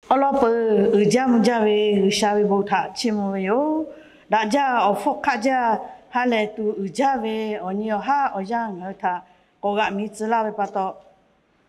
Awˬ lawn peuˬ, uiˍ jaˇ mvuh jaˇ ve G'uiˬsha ve bon htaꞈ chiˇ mvuh ve yoˬ. Daꞈ jaˇ awˬ hpfuhˇ hk'aˆ jaˇ, ha lehˬ tuˬ uiˍ jaˇ ve awˬ nyi awˬ haˉ awˬ yanˇ ngaˬ hui htaꞈ k'awꞈ g'aꞈ mi tcuh laˇ ve pa taw,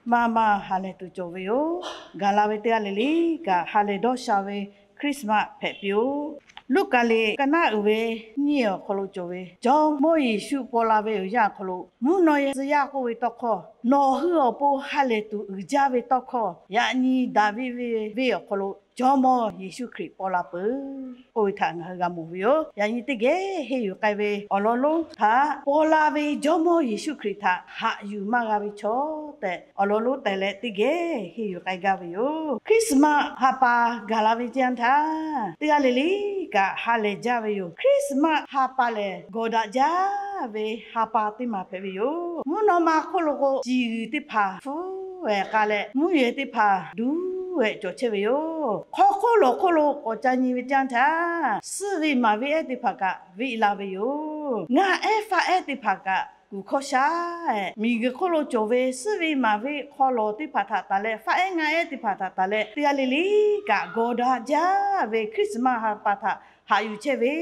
maˇ maˇ ha lehˬ tuˬ cawˬ ve yoˬ. Gaˬ la ve teˇ g'aˇ le le kaꞈ, ha lehˬ dawˇ sha ve Christmas hpehꞈ piˇ-oˆ. Luˉkaꞈ liꞈ ka naˉ uiˍ ve nyiˇ awˬ hk'aw lo cawˬ ve, Jawˇmawˇ Yeˍsuˆ paw la ve awˬ yanˇ awˬ hk'aw lo, mvuhˇ naw e tcuh yaˇ k'oˆ ve tawˇ hkawˇ, Nawˬ hui awˬ pon ha lehˬ tuˬ uiˍ jaˇ ve tawˇ hkawˇ, yaꞈ nyi Daˍviˆ ve venˇ awˬ hk'aw lo Jawˇmawˇ Yeˍsuˆ Hkriꞈ paw la peuˬ k'oˆ ve htaꞈ ngaˬ hui g'a mawˬ ve yoˬ. Yaꞈ nyi teˇ geh henˇ yuˬ k'ai ve awˬ lawn lonˉ htaꞈ, paw la ve Jawˇmawˇ Yeˍsuˆ Hkriꞈ htaꞈ haꞈ yuˬ maˇ g'a ve chaw tehꞈ, awˬ lawn lonˉ tehꞈ leh teˇ geh henˇ yuˬ k'ai gaˇ ve yoˬ. Christmas ha pa gaˬ la ve teˇ yanˇ htaˇ, teˇ g'aˇ le le kaꞈ ha lehˬ jaˇ ve yoˬ. Christmas ha pa lehˬ, gawˬ daꞈ jaˇ ve ha pa teˇ maˬ hpehꞈ ve yoˬ. Mvuhˇ naw ma hk'oˆ lo k'o, ciˬ g'uiˬ teˇ hpaˍ hpfuhˇ ehˍ k'a leh, mvuhˇ yehˬ teˇ hpaˍ duˬ ehˍ cawˬ chehˇ ve yoˬ. Hk'aw hk'oˆ lawˬ hk'oˆ lo k'awꞈ ca nyi ve teˇ yanˇ htaˇ, suhˉ veˆ maˍ veˆ ehˉ teˇ hpaˍ kaꞈ veˆ la ve yoˬ. Ngaˆ ehˉ faˆ ehˉ teˇ hpaˍ kaꞈ kuˬ hkawˇ shaˉ ehˍ, miˬguiˬ hk'oˆ lo cawˬ ve suhˉ veˆ maˍ veˆ hk'aw lawˬ teˇ hpaˍ htaꞈ taˍ leh, faˆ ehˉ ngaˆ ehˉ teˇ hpaˍ htaꞈ taˍ leh, teˇ g'aˇ le le kaꞈ gawˬ daꞈ jaˇ ve Christmas ha pa htaꞈ haꞈ yuˬ chehˇ ve,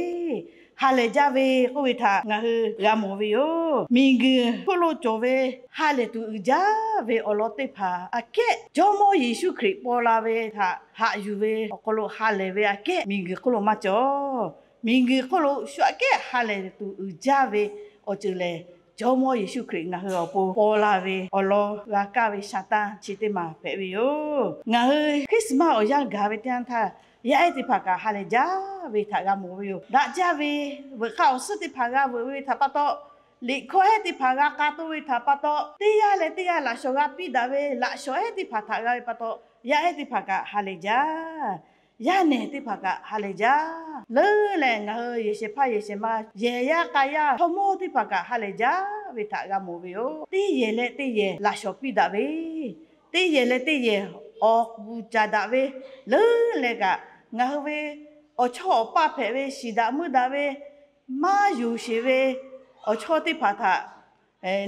ha lehˬ jaˇ ve k'oˆ ve htaꞈ ngaˬ hui g'a mawˬ ve yoˬ. Miˬguiˬ hk'oˆ lo cawˬ ve ha lehˬ tuˬ uiˍ jaˇ ve awˬ lawn teˇ hpaˍ aꞈ kehˉ, Jawˇmawˇ Yeˍsuˆ Hkriꞈ paw la ve htaꞈ haꞈ yuˬ ve awˬ hk'aw lo ha lehˬ ve aꞈ kehˉ miˬguiˬ hk'oˆ lo maˇ cawˬ. Miˬguiˬ hk'oˆ lo shu aꞈ kehˉ ha lehˬ tuˬ uiˍ jaˇ ve awˬ ceuˬ lehˬ, Jawˇmawˇ Yeˍsuˆ Hkriꞈ ngaˬ hui awˬ pon paw la ve awˬ lawn g'a kaˇ ve Saˍtanˍ chi teˇ maˬ hpehꞈ ve yoˬ. Ngaˬ hui Christmas awˬ yanˇ gaˬ ve teˇ yanˇ htaˇ, yaˇ ehˉ teˇ hpaˍ kaꞈ ha lehˬ jaˇ ve htaꞈ g'a mawˬ ve yoˬ. Daꞈ jaˇ ve veuꞈ k'aˇ awˬ suhˉ teˇ hpaˍ g'a veuꞈ ve htaꞈ pa taw, liꞈ hkawˇ ehˉ teˇ hpaˍ g'a k'a to ve htaꞈ pa taw, teˇ g'aˇ leh teˇ g'aˇ laꞈ shawˍ g'a piˇ daꞈ ve laꞈ shawˍ ehˉ teˇ hpaˍ htaꞈ g'a ve pa taw, yaˇ ehˉ teˇ hpaˍ kaꞈ ha lehˬ jaˇ. Yaˇ nehˬ teˇ hpaˍ kaꞈ ha lehˬ jaˇ. Leuˉ leh ngaˬ hui yehˬ shehˍ hpaˇ yehˬ shehˍ ma, yehˬ yaˇ k'a yaˇ, htawˇ mawˇ teˇ hpaˍ kaꞈ ha lehˬ jaˇ ve htaꞈ g'a mawˬ ve yoˬ. Teˇ yehˬ leh teˇ yehˬ laꞈ shawˍ piˇ daꞈ ve, teˇ yehˬ leh teˇ yehˬ awˬ kuˬ caˍ daꞈ ve, leuˉ leh kaꞈ ngaˬ hui ve awˬ chawˇ awˬ paˇ hpehꞈ ve shiˍ daꞈ meuˇ daꞈ ve, maˇ yonˍ sheˍ ve awˬ chawˇ teˇ hpaˍ htaꞈ,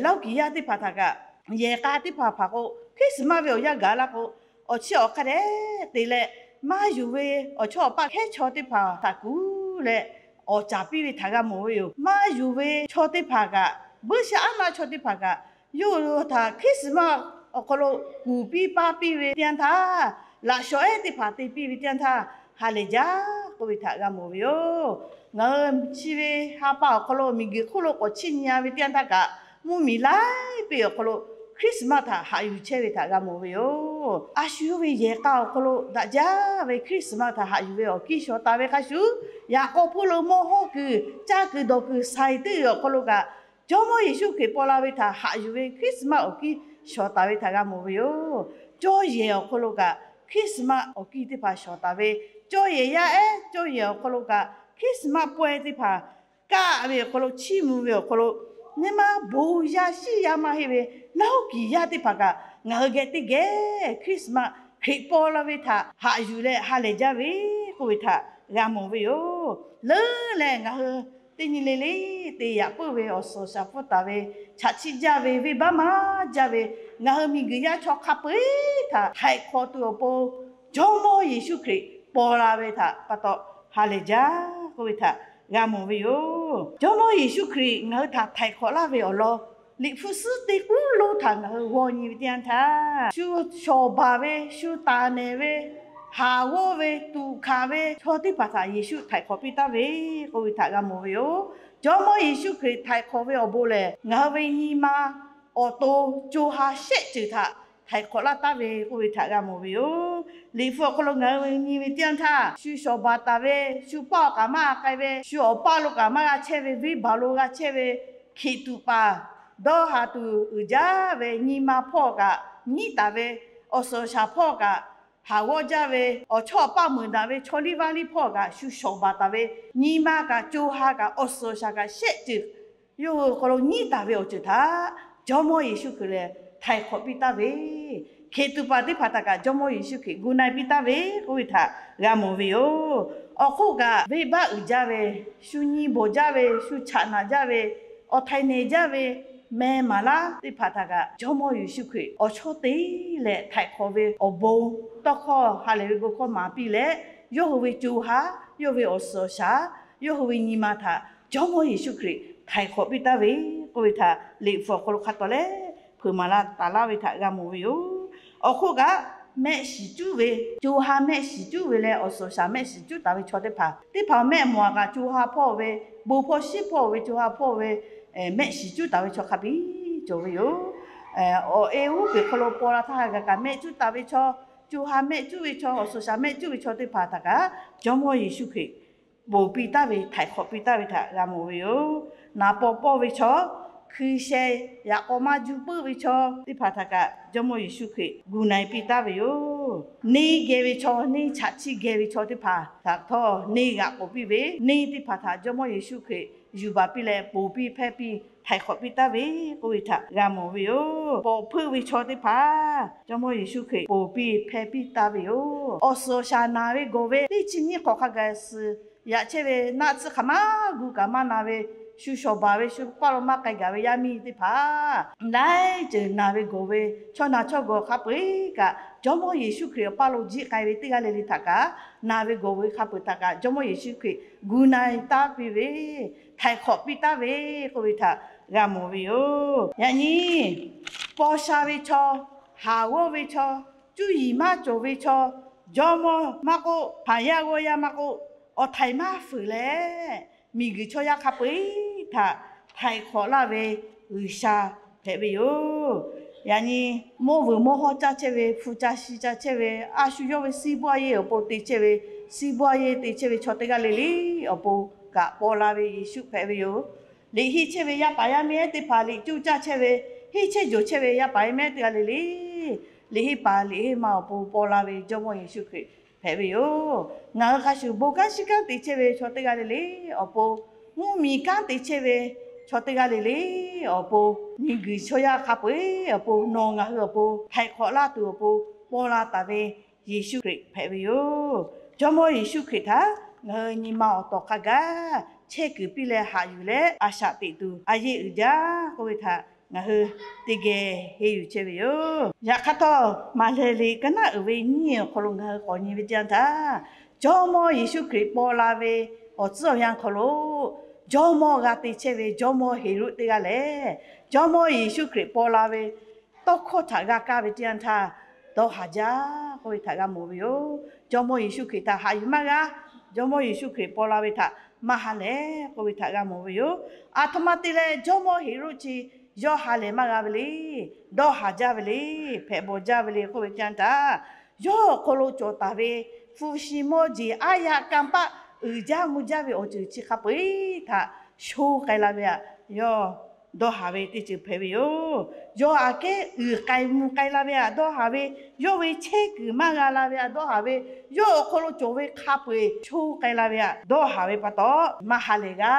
Laˇ huˉ kiˍ yaˇ teˇ hpaˍ htaꞈ kaꞈ, yehˬ k'a teˇ hpaˍ hpaˍ k'o, Christmas ve awˬ yanˇ gaˬ la k'o, awˬ chiˇ awˬ hk'a dehꞈ te leh, maˇ yonˍ ve awˬ chawˇ awˬ paˇ hkehˉ chaw teˇ hpaˍ htaꞈ kuˬ leh awˬ caˍ piˇ ve htaꞈ g'a mawˬ ve yoˬ. Maˇ yonˍ ve chaw teˇ hpaˍ kaꞈ, buiˇshaˆaˉnaˆ chaw teˇ hpaˍ kaꞈ, yawˇ hui htaꞈ Christmas awˬ hk'aw lo kuˬ piˇ paˇ piˇ ve teˇ yanˇ htaˇ, laꞈ shawˍ ehˉ teˇ hpaˍ te piˇ ve teˇ yanˇ htaˇ, ha lehˬ jaˇ k'oˆ ve htaꞈ g'a mawˬ ve yoˬ. Ngaˬ hui chi ve ha pa awˬ hk'aw lo miˬguiˬ hk'oˆ lo k'awꞈ chiˇ nyi-a ve teˇ yanˇ htaˇ kaꞈ, mvuhˇmiˬ laiˉ piˇ awˬ hk'aw lo Christmas htaꞈ haꞈ yuˬ chehˇ ve htaꞈ g'a mawˬ ve yoˬ. A shu yawˇ ve yehˬ k'a awˬ hk'aw lo daꞈ jaˇ ve Christmas htaꞈ haꞈ yuˬ ve awˬ kiˇ shawˍ taˍ ve hk'a shuˍ, yaꞈ k'aw hpawˇ lo mawˇ hawˇ kuiˬ, caˇ kuiˬ dawˬ kuiˬ shaiˍ teˇ g'aˇ awˬ hk'aw lo kaꞈ, Jawˇmawˇ Yeˍsuˆ Hkriꞈ paw la ve htaꞈ haꞈ yuˬ ve Christmas awˬ kiˇ shawˍ taˍ ve htaꞈ g'a mawˬ ve yoˬ. Cawˇ yehˬ awˬ hk'aw lo kaꞈ Christmas awˬ kiˇ teˇ hpaˍ shawˍ taˍ ve, cawˇ yehˬ yaˇ ehˉ cawˇ yehˬ awˬ hk'aw lo kaꞈ Christmas pawehˇ teˇ hpaˍ kaˆ ve awˬ hk'aw lo, chiˇ mvuh ve awˬ hk'aw lo, nyi ma bon yaˇ shiˉ yaˇ maˇ heˆ ve Laˇ huˉ kiˍ yaˇ teˇ hpaˍ kaꞈ ngaˬ hui geh teˇ geh Christmas Hkriꞈ paw la ve htaꞈ haꞈ yuˬ leh ha lehˬ jaˇ ve k'oˆ ve htaꞈ g'a mawˬ ve yoˬ. Leuˉ leh ngaˬ hui teˇ nyi le le te yaꞈ puiˉ ve awˬ suhˍ shaˍ pfuhˇ taˍ ve, chaꞈ chiˆ jaˇ ve, venˇbaˆ maˇ jaˇ ve, ngaˬ hui miˬguiˬ yaˇ chaw hk'a peu-eˬ htaꞈ htaiˍ hk'awꞈ tuˬ awˬ pon Jawˇmawˇ Yeˍsuˆ Hkriꞈ paw la ve htaꞈ pa taw ha lehˬ jaˇ k'oˆ ve htaꞈ g'a mawˬ ve yoˬ. Jawˇmawˇ Yeˍsuˆ Hkriꞈ ngaˬ hui htaꞈ htaiˍ hk'awꞈ laˇ ve awˬ lawn, Liꞈ hpu suhˉ teˇ k'uˉ lonˉ htaꞈ ngaˬ hui g'aw nyi ve teˇ yanˇ htaˇ, shu shawˍ baˬ ve, shu taˍ nehˬ ve, haˍ g'awˇ ve, tuꞈ hkanˍ ve chaw teˇ hpaˍ htaꞈ Yeˍsuˆ htaiˍ hk'awꞈ piˇ taˍ ve k'oˆ ve htaꞈ g'a mawˬ ve yoˬ. Jawˇmawˇ Yeˍsuˆ Hkriꞈ htaiˍ hk'awꞈ ve awˬ bon lehˬ, ngaˬ hui ve nyi ma awˬ to co ha shehˆ ceuˬ htaꞈ htaiˍ hk'awꞈ laˇ taˍ ve k'oˆ ve htaꞈ g'a mawˬ ve yoˬ. Liꞈ hpu awˬ hk'aw lo ngaˬ hui nyi ve teˇ yanˇ htaˇ, shu shawˍ baˬ taˍ ve, shu paˇ awˬ kaꞈ maˇ k'ai ve, shu awˬ paˇ lo kaꞈ maˇ g'a chehˇ ve, venˇbaˆ lo g'a chehˇ ve, hkiˬ tuꞈ paˍ dawˇ haˍ tuˬ uiˍ jaˇ ve nyi ma hpawˇ kaꞈ nyiˉ taˍ ve, awˬ suhˍ shaˍ hpawˇ kaꞈ haˍ g'awˇ jaˇ ve, awˬ chawˇ awˬ paˇ meuˍ daꞈ ve chaw liˇ vaˇ liˇ hpawˇ kaꞈ shu shawˍ baˬ taˍ ve, nyi ma kaꞈ co ha kaꞈ awˬ suhˍ shaˍ kaꞈ shehˆ ceuˬ yawˇ hui awˬ hk'aw lo nyiˉ taˍ ve awˬ ceuˬ htaꞈ Jawˇmawˇ Yeˍsuˆ Hkriꞈ lehˬ htaiˍ hk'awꞈ piˇ taˍ ve, hkiˬ tuꞈ paˍ teˇ hpaˍ htaꞈ kaꞈ Jawˇmawˇ Yeˍsuˆ Hkriꞈ gu na-e piˇ taˍ ve k'oˆ ve htaꞈ g'a mawˬ ve yoˬ. Awˬ hk'oˆ kaꞈ, venˇbaˆ uiˍ jaˇ ve, shu nyi bawˬ jaˇ ve, shu chaꞈ naꞈ jaˇ ve, awˬ htaiˍ nehˬ jaˇ ve, meh maˍ laˇ teˇ hpaˍ htaꞈ kaꞈ Jawˇmawˇ Yeˍsuˆ Hkriꞈ awˬ chawˇ te leh htaiˍ hk'awꞈ ve awˬ bon, tawˇ hkawˇ ha lehˬ ve bon hkawˇ maˍ piˇ leh, yawˇ hui ve co ha, yawˇ ve awˬ suhˍ awˬ shaˍ, yawˇ hui ve nyi ma htaꞈ Jawˇmawˇ Yeˍsuˆ Hkriꞈ htaiˍ hk'awꞈ piˇ taˍ ve k'oˆ ve htaꞈ Liꞈ hpu awˬ hk'aw lo hk'a tawˍ leh hpeuꞈ maˍ laˇ taˍ laˇ ve htaꞈ g'a mawˬ ve yoˬ. Awˬ hk'oˆ kaꞈ, mehˆ shiˍ cuˉ ve, co ha mehˆ shiˍ cuˉ ve leh awˬ suhˍ awˬ shaˍ mehˆ shiˍ cuˉ taˍ ve chaw teˇ hpaˍ, teˇ hpaˍ mehˆ mawˬ a kaꞈ co ha hpawˇ ve, bon hpawˇ shiˉ hpawˇ ve, co ha hpawˇ ve, mehˆ shiˍ cuˉ taˍ ve chaw hk'a biˇ cawˬ ve yoˬ. Awˬ e uˉ peˬ hk'aw lo paw la htaˇ g'a kaꞈ mehˆ cuˉ taˍ ve chaw, co ha mehˆ cuˉ ve chaw, awˬ suhˍ awˬ shaˍ mehˆ cuˉ ve chaw teˇ hpaˍ htaꞈ kaꞈ Jawˇmawˇ Yeˍsuˆ Hkriꞈ ponˬ piˇ taˍ ve, htaiˍ hk'awꞈ piˇ taˍ ve htaꞈ g'a mawˬ ve yoˬ. Naˍ paw pawˇ ve chaw, hkui sheh yaꞈ k'aw maˇ juˇ puiˉ ve chaw teˇ hpaˍ htaꞈ kaꞈ Jawˇmawˇ Yeˍsuˆ Hkriꞈ gu na-e piˇ taˍ ve yoˬ. Neˇ geh ve chaw, neˇ chaꞈ chiˇ geh ve chaw teˇ hpaˍ htaꞈ htawˇ neˇ g'aꞈ k'oˍ piˇ ve, neˇ teˇ hpaˍ htaꞈ Jawˇmawˇ Yeˍsuˆ Hkriꞈ yuˬ baˬ piˇ leh ponˬ piˇ hpehˇ piˇ htaiˍ hk'awꞈ piˇ taˍ ve k'oˆ ve htaꞈ g'a mawˬ ve yoˬ. Pawˍ hpeuˆ ve chaw teˇ hpaˍ Jawˇmawˇ Yeˍsuˆ Hkriꞈ ponˬ piˇ hpehˇ piˇ taˍ ve yoˬ. Awˬ suhˍ awˬ shaˍ naˬ ve gawˬ ve teˇ chi nyiˇ hk'awꞈ hk'a gaˬ suh yaꞈ chehˇ ve, naˆ tsuhˇ hk'aˬ maˇ gu kaꞈ maˇ na ve, shu shawˍ baˬ ve, shu paˇ lo maˇ k'ai gaˬ ve yaˇ miˇ teˇ hpaˍ laiˉ ceuˬ naˬ ve gawˬ ve, chaw naˬ chaw gawˬ hk'a peu-eˬ kaꞈ Jawˇmawˇ Yeˍsuˆ Hkriꞈ awˬ paˇ lo jiˆ k'ai ve teˇ g'aˇ le le htaꞈ kaꞈ, naˬ ve gawˬ ve hk'a peu-eˬ htaꞈ kaꞈ Jawˇmawˇ Yeˍsuˆ Hkriꞈ gu na-e taˍ piˇ ve, htaiˍ hk'awꞈ piˇ taˍ ve k'oˆ ve htaꞈ g'a mawˬ ve yoˬ. Yaꞈ nyi paw sha ve chaw, haˍ g'awˇ ve chaw, cuˇ yiˍ maˇ cawˬ ve chaw, jawˇmawˇ maˇ k'oˆ, hpaˍ yaˇ g'awˇ yaˇ maˇ k'oˆ, awˬ htaiˍ maˇ fuiˍ leh, miˬguiˬ chaw yaˇ hk'a peu-eˬ htaꞈ htaiˍ hk'awꞈ laˇ ve G'uiˬsha hpehꞈ ve yoˬ. Yaꞈ nyi mawˇ vuiˬ mawˇ hawˇ caˇ chehˇ ve, hpu ca shi ca chehˇ ve, a shu yawˇ ve siˉ bawˇ a yeˇ awˬ pon te chehˇ ve, siˉ bawˇ a yeˇ te chehˇ ve chaw teˇ g'aˇ le le awˬ pon kaꞈ paw la ve Yeˍsuˆ hpehꞈ ve yoˬ. Liꞈ henˇ chehˇ ve yaˇ paˍ yaˇ miˇ ehˉ teˇ hpaˍ, liꞈ cuˇ caˇ chehˇ ve, henˇ chehˇ jawˬ chehˇ ve yaˇ paˍ yaˇ miˇ ehˉ teˇ g'aˇ le le, liꞈ henˇ paˍ liꞈ henˇ ma awˬ pon paw la ve Jawˇmawˇ Yeˍsuˆ Hkriꞈ hpehꞈ ve yoˬ. Ngaˬ hui hk'a shuˍ bon kanˉ shiˉ kanˉ te chehˇ ve chaw teˇ g'aˇ le le awˬ pon, mvuhˇmiˬ kanˉ te chehˇ ve chaw teˇ g'aˇ le le awˬ pon, miˬguiˬ chaw yaˇ hk'a peu-eˬ awˬ pon, nawˬ ngaˬ hui awˬ pon htaiˍ hk'awꞈ laˇ tuˬ awˬ pon paw la taˍ ve Yeˍsuˆ Hkriꞈ hpehꞈ ve yoˬ. Jawˇmawˇ Yeˍsuˆ Hkriꞈ htaꞈ ngaˬ hui nyi ma awˬ tawˍ hk'a gaˬ chehˇ kuiˬ piˇ leh haꞈ yuˬ leh a shaꞈ teꞈ tuˬ a yeˇ uiˍ jaˇ k'oˆ ve htaꞈ ngaˬ hui teˇ geh henˇ yuˬ chehˇ ve yoˬ. Yaꞈ hk'aˇ htawˇ, Maˍlehˍ liꞈ ka naˆ uiˍ ve nyiˇ awˬ hk'aw lo ngaˬ hui k'awꞈ nyi ve teˇ yanˇ htaˇ, Jawˇmawˇ Yeˍsuˆ Hkriꞈ paw la ve awˬ tcuhˉ awˬ yanˇ hk'aw lo, jawˇmawˇ g'a te chehˇ ve jawˇmawˇ Heˍroˆ teˇ g'aˇ lehˬ, Jawˇmawˇ Yeˍsuˆ Hkriꞈ paw la ve tawˇ hkawˇ htaꞈ g'a kaˇ ve teˇ yanˇ htaˇ, dawˇ haˍ jaˇ k'oˆ ve htaꞈ g'a mawˬ ve yoˬ. Jawˇmawˇ Yeˍsuˆ Hkriꞈ htaꞈ haꞈ yuˬ maˇ g'a, Jawˇmawˇ Yeˍsuˆ Hkriꞈ paw la ve htaꞈ maˇ ha lehˬ k'oˆ ve htaꞈ g'a mawˬ ve yoˬ. Aˬ htoꞈ ma te leh jawˇmawˇ Heˍroˆ chi yawˇ ha lehˬ maˇ g'a ve le, dawˇ haˍ jaˇ ve le, hpehꞈ bawˬ jaˇ ve le k'oˆ ve teˇ yanˇ htaˇ, yawˇ awˬ hk'aw lo cawˬ taˍ ve hpu shi mawˇ jeˬ aˉ yaˇ kanˇ paˆ uiˍ jaˇ mvuh jaˇ ve awˬ ceuˬ chi hk'a peu-eˬ htaꞈ sho k'ai la ve aꞈ, yawˇ dawˇ haˍ ve teˇ ceuˬ hpehꞈ ve yoˬ. Yawˇ aꞈ kehˉ uiˍ k'ai mvuh k'ai la ve aꞈ dawˇ haˍ ve, yawˇ ve chehˇ kuiˬ maˇ g'a la ve aꞈ dawˇ haˍ ve, yawˇ awˬ hk'aw lo cawˬ ve hk'a peu-eˬ sho k'ai la ve aꞈ dawˇ haˍ ve pa taw, maˇ ha lehˬ g'a.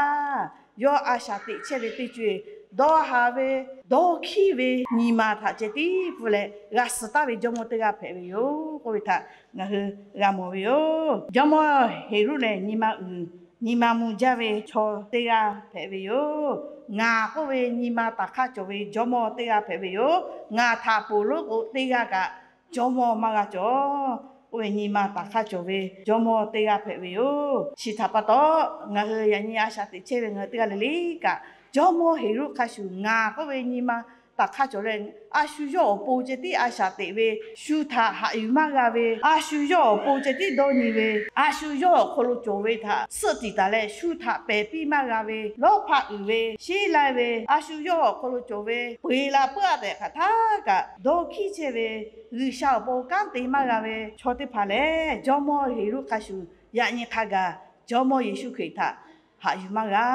Yawˇ a shaꞈ teꞈ chehˇ ve teˇ co-eˬ dawˇ haˍ ve, dawˇ hkiˉ ve nyi ma htaꞈ ceh tiˉ pfuhˇ leh g'a suh taˍ ve jawˇmawˇ teˇ g'aˇ hpehꞈ ve yoˬ k'oˆ ve htaꞈ ngaˬ hui g'a mawˬ ve yoˬ. Jawˇmawˇ Heˍroˆ lehˬ nyi ma uiˍ, nyi ma mvuh jaˇ ve chaw teˇ g'aˇ hpehꞈ ve yoˬ. Ngaˬ k'oˆ ve nyi ma taˍ hk'aˇ cawˬ ve jawˇmawˇ teˇ g'aˇ hpehꞈ ve yoˬ. Ngaˬ htaꞈ ponˬ lonˉ k'o teˇ g'aˇ kaꞈ jawˇmawˇ maˇ g'a cawˬ k'oˆ ve nyi ma taˍ hk'aˇ cawˬ ve jawˇmawˇ teˇ g'aˇ hpehꞈ ve yoˬ. Chi htaꞈ pa taw, ngaˬ hui yaꞈ nyi a shaꞈ teꞈ chehˇ ve ngaˬ hui teˇ g'aˇ le le kaꞈ, jawˇmawˇ Heˍroˆ hk'a shuˍ ngaˬ k'oˆ ve nyi ma taˍ hk'aˇ cawˬ leh, a shu yawˇ awˬ pon ceh tiˉ a shaꞈ teꞈ ve, shu htaꞈ haꞈ yuˬ maˇ g'a ve, a shu yawˇ awˬ pon ceh tiˉ dawˇ nyi ve, a shu yawˇ awˬ hk'aw lo cawˬ ve htaꞈ suhˆ tiˍ taˍ leh shu htaꞈ pehˬ piˇ maˇ g'a ve, lawˇ hpaˆ uiˍ ve, sheˉ laiˇ ve, a shu yawˇ awˬ hk'aw lo cawˬ ve peu-eˬ la puiˉ a tehꞈ hk'aˬ htaˇ kaꞈ dawˇ hkiˉ chehˇ ve, G'uiˬsha awˬ pon kanˉ te maˇ g'a ve chaw teˇ hpaˍ lehˬ, jawˇmawˇ Heˍroˆ hk'a shuˍ yaꞈ nyi hk'a gaˬ jawˇmawˇ Yeˍsuˆ Hkriꞈ htaꞈ haꞈ yuˬ maˇ g'a.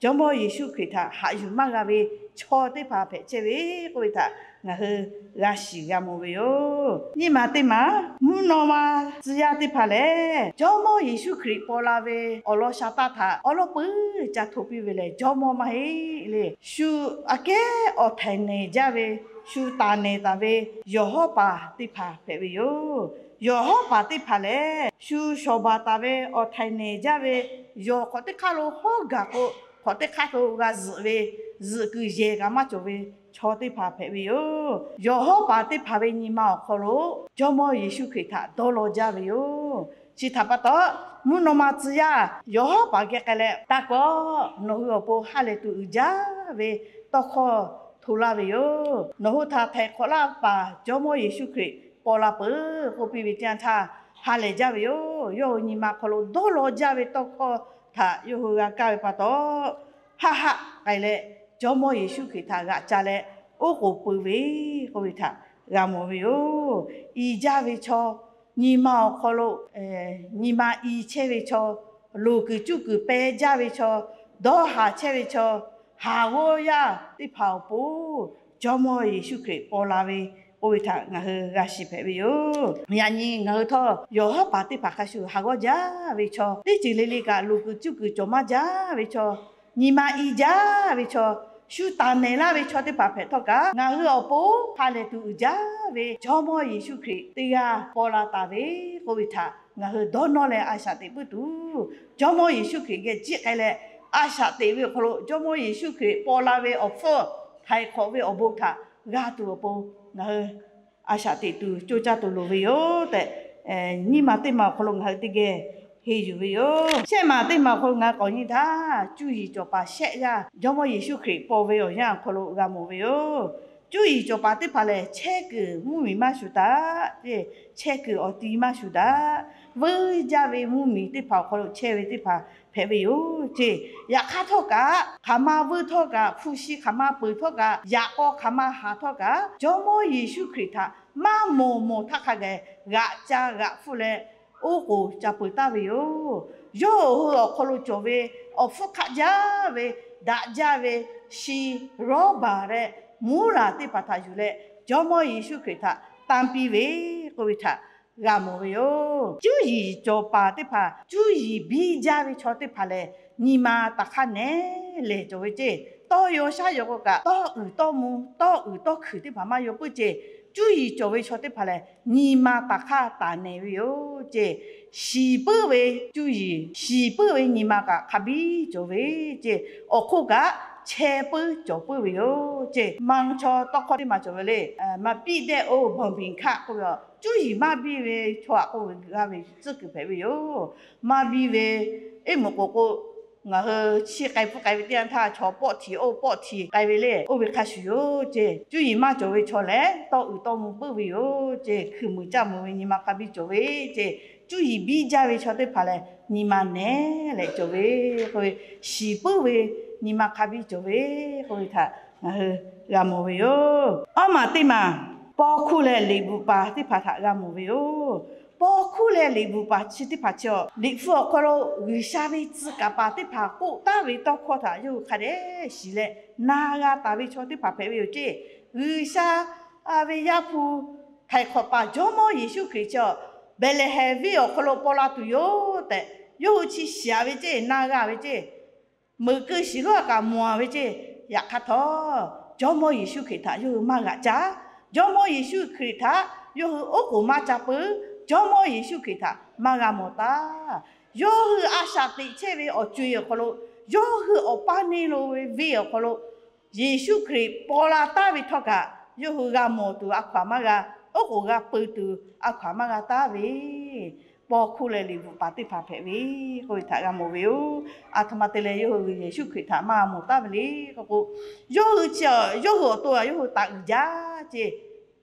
Jawˇmawˇ Yeˍsuˆ Hkriꞈ htaꞈ haꞈ yuˬ maˇ g'a ve chaw teˇ hpaˍ hpehꞈ chehˇ ve k'oˆ ve htaꞈ ngaˬ hui g'a shiˍ g'a mawˬ ve yoˬ. Nyiˇ maˬ teˇ maˬ, mvuhˇ naw ma tcuh yaˇ teˇ hpaˍ lehˬ, jawˇmawˇ Yeˍsuˆ Hkriꞈ paw la ve awˬ lawn sha taˇ htaꞈ awˉ lawˉ peuˬ ca hto piˇ ve lehˬ, jawˇmawˇ maˇ heˆ le. Shu aꞈ kehˉ awˬ htaiˍ nehˬ jaˇ ve, shu taˍ nehˬ taˍ ve yawˬ hawˉ paˍ teˇ hpaˍ hpehꞈ ve yoˬ. Yawˬ hawˉ paˍ teˇ hpaˍ lehˬ, shu shawˍ baˬ taˍ ve awˬ htaiˍ nehˬ jaˇ ve yawˬ hk'awꞈ teˇ hk'aˇ lo hawˉ gaˬ k'o, hk'awꞈ teˇ hk'aˇ lo g'a zuhꞈ ve zuhꞈ kuiˬ yehˬ kaꞈ maˇ cawˬ ve chaw teˇ hpaˍ hpehꞈ ve yoˬ. Yawˬ hawˉ paˍ teˇ hpaˍ ve nyi ma awˬ hk'aw lo Jawˇmawˇ Yeˍsuˆ Hkriꞈ htaꞈ dawˇ law jaˇ ve yoˬ. Chi htaꞈ pa taw, mvuhˇ naw ma tcuh yaˇ yawˬ hawˉ paˍ geh k'ai leh, taˇ kawˆ, nawˬ hui awˬ pon ha lehˬ tuˬ uiˍ jaˇ ve tawˇ hkawˇ hto laˇ ve yoˬ. Nawˬ hui htaꞈ htaiˍ hk'awꞈ laˇ paˍ Jawˇmawˇ Yeˍsuˆ Hkriꞈ paw la peuˬ k'oˆ piˇ ve teˇ yanˇ htaˇ, ha lehˬ jaˇ ve yoˬ. Yawˇ hui nyi ma hk'aw lo dawˇ law jaˇ ve tawˇ hkawˇ htaꞈ yawˇ hui g'a kaˇ ve pa taw, haˆ haˆ k'ai leh, Jawˇmawˇ Yeˍsuˆ Hkriꞈ htaꞈ g'aꞈ ca leh, oˉ k'oˍ pui ve k'oˆ ve htaꞈ g'a mawˬ ve yoˬ. I jaˇ ve chaw, nyi ma awˬ hk'aw lo nyi ma i chehˇ ve chaw, loˍ kuiˬ cuˇ kuiˬ peh jaˇ ve chaw, dawˇ haˍ chehˇ ve chaw, haˍ g'awˇ yaˇ teˇ hpaˍ awˬ pon Jawˇmawˇ Yeˍsuˆ Hkriꞈ paw la ve k'oˆ ve htaꞈ ngaˬ hui g'a shiˍ hpehꞈ ve yoˬ. Yaꞈ nyi ngaˬ hui htawˇ, yawˬ hawˉ paˍ teˇ hpaˍ hk'a shuˍ haˍ g'awˇ jaˇ ve chaw, teˇ ceuˬ le le kaꞈ loˍ kuiˬ cuˇ kuiˬ cawˬ maˇ jaˇ ve chaw, nyi ma i jaˇ ve chaw, shu taˍ nehˬ laˇ ve chaw teˇ hpaˍ hpehꞈ htawˇ kaꞈ, ngaˬ hui awˬ pon ha lehˬ tuˬ uiˍ jaˇ ve Jawˇmawˇ Yeˍsuˆ Hkriꞈ teˇ g'aˇ paw la taˍ ve k'oˆ ve htaꞈ ngaˬ hui dawˇ nawˇ leh a shaꞈ teꞈ puiˉ tuˬ, Jawˇmawˇ Yeˍsuˆ Hkriꞈ geh jiˆ k'ai leh, a shaꞈ teꞈ ve awˬ hk'aw lo Jawˇmawˇ Yeˍsuˆ Hkriꞈ paw la ve awˬ hpfuhˇ htaiˍ hk'awꞈ ve awˬ bon htaꞈ g'a tuˬ awˬ pon ngaˬ hui a shaꞈ teꞈ tuˬ coˇ caˇ tuˬ loˍ ve yoˬ tehꞈ, nyiˇ ma teˇ ma awˬ hk'aw lo ngaˬ hui teˇ geh henˇ yuˬ ve yoˬ. Shehˆ ma teˇ ma awˬ hk'aw lo ngaˬ hui k'awꞈ nyi htaˇ, cuˇ yiˍ cawˬ paˍ shehˆ g'aˇ Jawˇmawˇ Yeˍsuˆ Hkriꞈ paw ve awˬ yanˇ awˬ hk'aw lo g'a mawˬ ve yoˬ. Cuˇ yiˍ cawˬ paˍ teˇ hpaˍ lehˬ, chehˇ kuiˬ mvuhˇmiˬ maˇ shuˍ daꞈ, chehˇ kuiˬ awˬ ti maˇ shuˍ daꞈ, veuˇ jaˇ ve mvuhˇmiˬ teˇ hpaˍ awˬ hk'aw lo chehˇ ve teˇ hpaˍ hpehꞈ ve yoˬ ceˇ. Yaꞈ hk'aˇ htawˇ kaꞈ, hk'aˬ ma veuˇ htawˇ kaꞈ, hpu shi hk'aˬ ma peuˬ htawˇ kaꞈ, yaꞈ k'aw hk'aˬ ma haˍ htawˇ kaꞈ, Jawˇmawˇ Yeˍsuˆ Hkriꞈ htaꞈ maˇ mawˬ mawˬ htaˇ hk'a gaˬ g'aꞈ ca g'aꞈ hpfuhˇ leh, oˉ k'oˍ ca peuˬ taˍ ve yoˬ. Yawˇ hui awˬ hk'aw lo cawˬ ve awˬ hpfuhˇ hk'aˆ jaˇ ve, daꞈ jaˇ ve, shi, rawˉbaˬ leh muˉraˍ teˇ hpaˍ htaꞈ yuˬ leh, Jawˇmawˇ Yeˍsuˆ Hkriꞈ htaꞈ tanˇ piˇ ve k'oˆ ve htaꞈ g'a mawˬ ve yoˬ. Cuˇ yiˍ cawˬ paˍ teˇ hpaˍ cuˇ yiˍ biˇ jaˇ ve chaw teˇ hpaˍ lehˬ, nyi ma taˍ hk'aˇ nehˉ lehˬ cawˬ ve ceˇ. Tawˇ yaw shaˉ yaw k'o kaꞈ, tawˇ uiˍ tawˇ mvuh, tawˇ uiˍ tawˇ hkuiˬ teˇ hpaˍ maˇ yaw puiˉ ceˇ. Cuˇ yiˍ cawˬ ve chaw teˇ hpaˍ lehˬ, nyi ma taˍ hk'aˇ taˍ nehˬ ve yoˬ ceˇ. Shiˍ puiˉ ve cuˇ yiˍ, shiˍ puiˉ ve nyi ma kaꞈ hk'a biˇ cawˬ ve ceˇ. Awˬ hk'oˆ kaꞈ, chehˇ puiˉ cawˬ puiˉ ve yoˬ ceˇ. Maˇ chaw tawˇ hkawˇ teˇ ma cawˬ ve le, maˇ piˇ dehˆ oˇ bawˬ biˬ hkaˆ k'oˆ ve, cuˇ yiˍ maˇ biˇ ve chaw aꞈ k'oˆ ve g'a ve tcuhˉ kuiˬ hpehꞈ ve yoˬ. Maˇ biˇ ve, eˉ meuꞈ k'oˍ k'o, ngaˬ hui chi k'ai pfuhˇ k'ai ve teˇ yanˇ htaˇ, chaw pawˆ htiꞈ oˇ pawˆ htiꞈ k'ai ve le, oˇ ve hk'a shuˍ yoˬ ceˇ. Cuˇ yiˍ maˇ cawˬ ve chaw lehˬ, tawˇ uiˍ tawˇ mvuh puiˉ ve yoˬ ceˇ. Hkui muiˬ caˇ muiˬ ve nyi ma hk'a biˇ cawˬ ve ceˇ. Cuˇ yiˍ biˇ jaˇ ve chaw teˇ hpaˍ lehˬ, nyi ma nehˉ leh cawˬ ve k'oˆ ve, shiˍ puiˉ ve nyi ma hk'a biˇ cawˬ ve k'oˆ ve htaꞈ ngaˬ hui g'a mawˬ ve yoˬ. Awˉ maˬ teˇ maˬ, paw hkuˇ leh liꞈ bvuhꞈ paˍ teˇ hpaˍ htaꞈ g'a mawˬ ve yoˬ. Paw hkuˇ leh liꞈ bvuhꞈ paˍ chi teˇ hpaˍ chi awˬ, liꞈ hpu awˬ hk'aw lo G'uiˬsha ve tcuh kaˍ paˍ teˇ hpaˍ k'oˆ taˍ ve tawˇ hkawˇ htaꞈ yawˇ hui hk'a dehꞈ shiˍ leh na g'a taˍ ve chaw teˇ hpaˍ hpehꞈ ve yoˬ ceˇ. G'uiˬsha ve Yaˇ hpu htaiˍ hk'awꞈ paˍ Jawˇmawˇ Yeˍsuˆ Hkriꞈ chi awˬ, Behˍlehˍhehnˍ venˇ awˬ hk'aw lo paw la tuˬ yoˬ tehꞈ, yawˇ hui chi shiˍ ve ceˇ, na g'a ve ceˇ, meuꞈ keu shiˍ lonˉ kaꞈ mawˬ ve ceˇ. Yaꞈ hk'aˇ htawˇ, Jawˇmawˇ Yeˍsuˆ Hkriꞈ htaꞈ yawˇ hui maˇ g'aꞈ caˉ. Jawˇmawˇ Yeˍsuˆ Hkriꞈ htaꞈ yawˇ hui oˉ k'oˍ maˇ ca peuˬ. Jawˇmawˇ Yeˍsuˆ Hkriꞈ htaꞈ maˇ g'a mawˬ taˍ. Yawˇ hui a shaꞈ teꞈ chehˇ ve awˬ co-e awˬ hk'aw lo, yawˇ hui awˬ paˇ neˇ lo ve venˇ awˬ hk'aw lo, Yeˍsuˆ Hkriꞈ paw la taˍ ve htawˇ kaꞈ, yawˇ hui g'a mawˬ tuˬ a hkaw aˬ maˇ g'a, oˉ k'oˍ g'a peu tuˬ a hkaw aˬ maˇ g'a taˍ ve, paw hkuˇ leh liꞈ bvuhꞈ paˍ teˇ hpaˍ hpehꞈ ve k'oˆ ve htaꞈ g'a mawˬ ve yoˬ. A htoꞈ ma te leh yawˇ hui Yeˍsuˆ Hkriꞈ htaꞈ maˇ g'a mawˬ taˍ ve le k'oˆ k'o, yawˇ hui chi, yawˇ hui awˬ to aꞈ yawˇ hui taˍ uiˍ jaˇ ceˇ.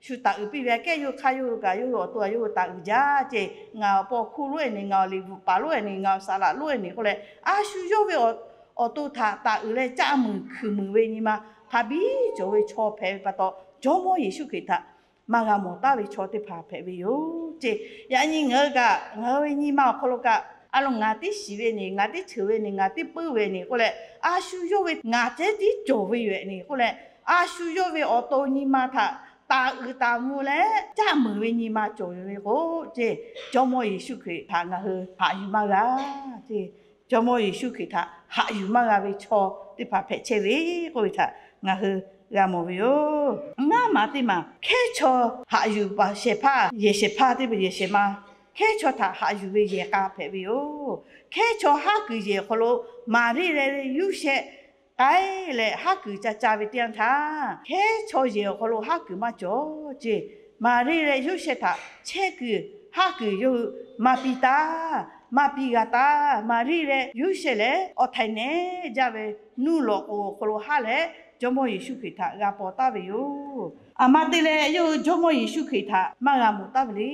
Shu taˍ uiˍ piˇ ve aꞈ kehˉ yawˇ hui hk'aˇ yawˇ hui kaꞈ yawˇ hui awˬ to aꞈ yawˇ hui taˍ uiˍ jaˇ ceˇ. Ngaˬ awˬ paw hkuˇ lonˉ-e ni, ngaˬ awˬ liꞈ bvuhꞈ paˍ lonˉ-e ni, ngaˬ awˬ saˍ laꞈ lonˉ-e ni k'oˆ leh, a shu yawˇ ve awˬ to htaꞈ taˍ uiˍ leh caˆ muiˬ hkuiˬ muiˬ ve nyi ma hk'a biˇ cawˬ ve chaw hpehꞈ ve pa taw, Jawˇmawˇ Yeˍsuˆ Hkriꞈ htaꞈ maˇ g'a mawˬ taˍ ve chaw teˇ hpaˍ hpehꞈ ve yoˬ ceˇ. Yaꞈ nyi ngaˬ hui kaꞈ, ngaˬ hui ve nyi ma awˬ hk'aw lo kaꞈ, a lo ngaˬ tiˉ shiˍ ve ni, ngaˬ tiˉ cheuˬ ve ni, ngaˬ tiˉ puiˉ ve ni k'oˆ leh, a shu yawˇ ve ngaˬ cehˉ tiˉ cawˬ ve yoˬ-e ni k'oˆ leh, a shu yawˇ ve awˬ to nyi ma htaꞈ taˍ uiˍ taˍ mvuh leh caˆ muiˬ ve nyi ma cawˬ ve k'o ceˇ, Jawˇmawˇ Yeˍsuˆ Hkriꞈ htaꞈ ngaˬ hui haꞈ yuˬ maˇ g'a ceˇ. Jawˇmawˇ Yeˍsuˆ Hkriꞈ htaꞈ haꞈ yuˬ maˇ g'a ve chaw teˇ hpaˍ hpehꞈ chehˇ ve k'oˆ ve htaꞈ ngaˬ hui g'a mawˬ ve yoˬ. Ngaˇ maˬ teˇ maˬ, hkehˉ chaw haꞈ yuˬ paˍ shehˍ hpaˇ, yehˬ shehˍ hpaˇ teˇ hpaˍ yehˬ shehˍ ma, hkehˉ chaw htaꞈ haꞈ yuˬ ve yehˬ k'a hpehꞈ ve yoˬ. Hkehˉ chaw haˉ kuiˬ yehˬ awˬ hk'aw lo Maˍriˆ leh Yoˇsehꞈ k'ai leh haˉ kuiˬ ca ca ve teˇ yanˇ htaˇ, hkehˉ chaw yehˬ awˬ hk'aw lo haˉ kuiˬ maˇ cawˬ ce. Maˍriˆ leh Yoˇsehꞈ htaꞈ chehˇ kuiˬ haˉ kuiˬ yawˇ hui maˇ piˇ taˇ, maˇ piˇ g'a taˇ. Maˍriˆ leh Yoˇsehꞈ lehˬ, awˬ htaiˍ nehˬ jaˇ ve nuˇ lawꞈ k'oˍ awˬ hk'aw lo haˉ leh Jawˇmawˇ Yeˍsuˆ Hkriꞈ htaꞈ g'a paw taˍ ve yoˬ. Aˬ ma te leh yawˇ hui Jawˇmawˇ Yeˍsuˆ Hkriꞈ htaꞈ maˇ g'a mawˬ taˍ ve le.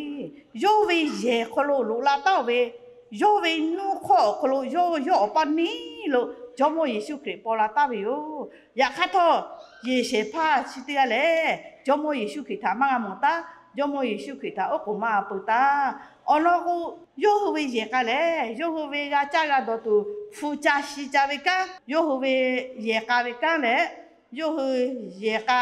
Yawˇ ve yehˬ hk'aw lo loꞈ la taˍ-oˬ ve, yawˇ ve nuˇ hk'awˇ awˬ hk'aw lo yawˇ yawˇ awˬ paˇ neˉ lo Jawˇmawˇ Yeˍsuˆ Hkriꞈ paw la taˍ ve yoˬ. Yaꞈ hk'aˇ htawˇ, yehˬ shehˍ hpaˇ chi teˇ g'aˇ lehˬ, Jawˇmawˇ Yeˍsuˆ Hkriꞈ htaꞈ maˇ g'a mawˬ taˍ, Jawˇmawˇ Yeˍsuˆ Hkriꞈ htaꞈ oˉ k'oˍ maˇ g'a peu taˍ. Awˬ lawn k'o, yawˇ hui ve yehˬ k'a lehˬ, yawˇ hui ve g'a caˇ g'a dawˬ tuˬ hpu ca shi ca ve kanˉ, yawˇ hui ve yehˬ k'a ve kanˉ lehˬ, yawˇ hui yehˬ k'a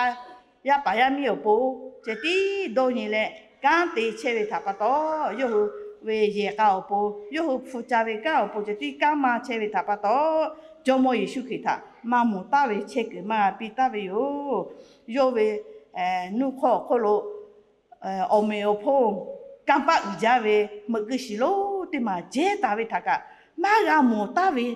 yaˇ paˍ yaˇ miˇ awˬ pon ceh tiˉ dawˇ nyi leh kanˉ te chehˇ ve htaꞈ pa taw, yawˇ hui ve yehˬ k'a awˬ pon, yawˇ hui hpu ca ve kanˉ awˬ pon ceh tiˉ kanˉ maˇ chehˇ ve htaꞈ pa taw, Jawˇmawˇ Yeˍsuˆ Hkriꞈ htaꞈ maˇ mawˬ taˍ ve chehˇ kuiˬ maˇ g'a piˇ taˍ ve yoˬ. Yawˇ ve nuˇ hk'awˇ awˬ hk'oˆ lo awˬ meꞈ awˬ hponˇ kanˇ paˆ uiˍ jaˇ ve meuꞈ keu shiˍ lonˉ teˇ maˬ jehˇ taˍ ve htaꞈ kaꞈ maˇ g'a mawˬ taˍ ve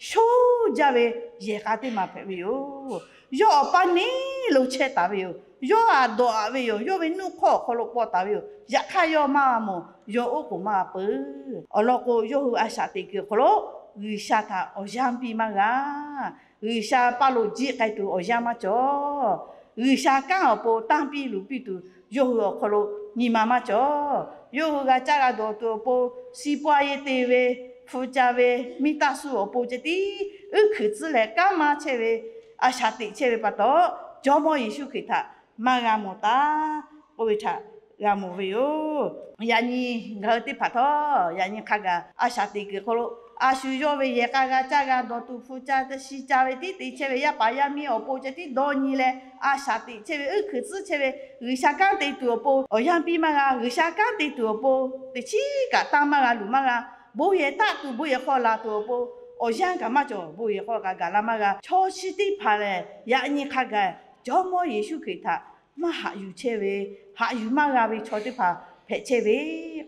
shoˉ jaˇ ve yehˬ k'a teˇ maˬ hpehꞈ ve yoˬ. Yawˇ awˬ paˇ neˉ lo chehˇ taˍ ve yoˬ. Yawˇ aꞈ dawꞈ aꞈ ve yoˬ. Yawˇ ve nuˇ hk'awˇ awˬ hk'aw lo paw taˍ ve yoˬ. Yaꞈ hk'aˇ yawˇ maˇ g'a mawˬ, yawˇ oˉ k'oˍ maˇ g'a peu. Awˬ lawn k'o, yawˇ hui a shaꞈ teꞈ kuiˬ awˬ hk'aw lo G'uiˬsha htaꞈ awˬ yanˇ piˇ maˇ g'a. G'uiˬsha paˇ lo jiˆ k'ai tuˬ awˬ yanˇ maˇ cawˬ. G'uiˬsha kanˉ awˬ pon tanˇ piˇ luˬ piˇ tuˬ yawˇ hui awˬ hk'aw lo nyi ma maˇ cawˬ. Yawˇ hui g'a caˇ g'a dawˬ tuˬ awˬ pon, si pawˇ a yehˬ te ve, hpu ca ve, miˇ taˇ suh awˬ pon ceh tiˉ uˉ hkuiꞈ tcuhˉ leh kanˉ maˇ chehˇ ve, a shaꞈ teꞈ chehˇ ve pa taw, Jawˇmawˇ Yeˍsuˆ Hkriꞈ htaꞈ maˇ g'a mawˬ taˍ k'oˆ ve htaꞈ g'a mawˬ ve yoˬ. Yaꞈ nyi ngaˬ hui teˇ hpaˍ htawˇ, yaꞈ nyi hk'a gaˬ a shaꞈ teꞈ kuiˬ hk'aw lo a shu yawˇ ve yehˬ k'a g'a caˇ g'a dawˬ tuˬ hpu ca shi ca ve tiˉ te chehˇ ve yaˇ paˍ yaˇ miˇ awˬ pon ceh tiˉ dawˇ nyi leh, a shaꞈ teꞈ chehˇ ve, uˉ hkuiꞈ tcuhˉ chehˇ ve, G'uiˬsha kanˉ te tuˬ awˬ pon awˬ yanˇ piˇ maˇ g'a. G'uiˬsha kanˉ te tuˬ awˬ pon teˇ chiˉ kaꞈ tanˇ maˇ g'a luˬ maˇ g'a. Bon yehˬ taˆ tuˬ bon yehˬ hk'aw laˬ tuˬ awˬ pon awˬ yanˇ kaꞈ maˇ cawˬ. Bon yehˬ hk'aw kaꞈ gaˬ la maˇ g'a. Chaw chi teˇ hpaˍ lehˬ, yaꞈ nyi hk'a gaˬ Jawˇmawˇ Yeˍsuˆ Hkriꞈ htaꞈ maˇ haꞈ yuˬ chehˇ ve, haꞈ yuˬ maˇ g'a ve chaw teˇ hpaˍ hpehꞈ chehˇ ve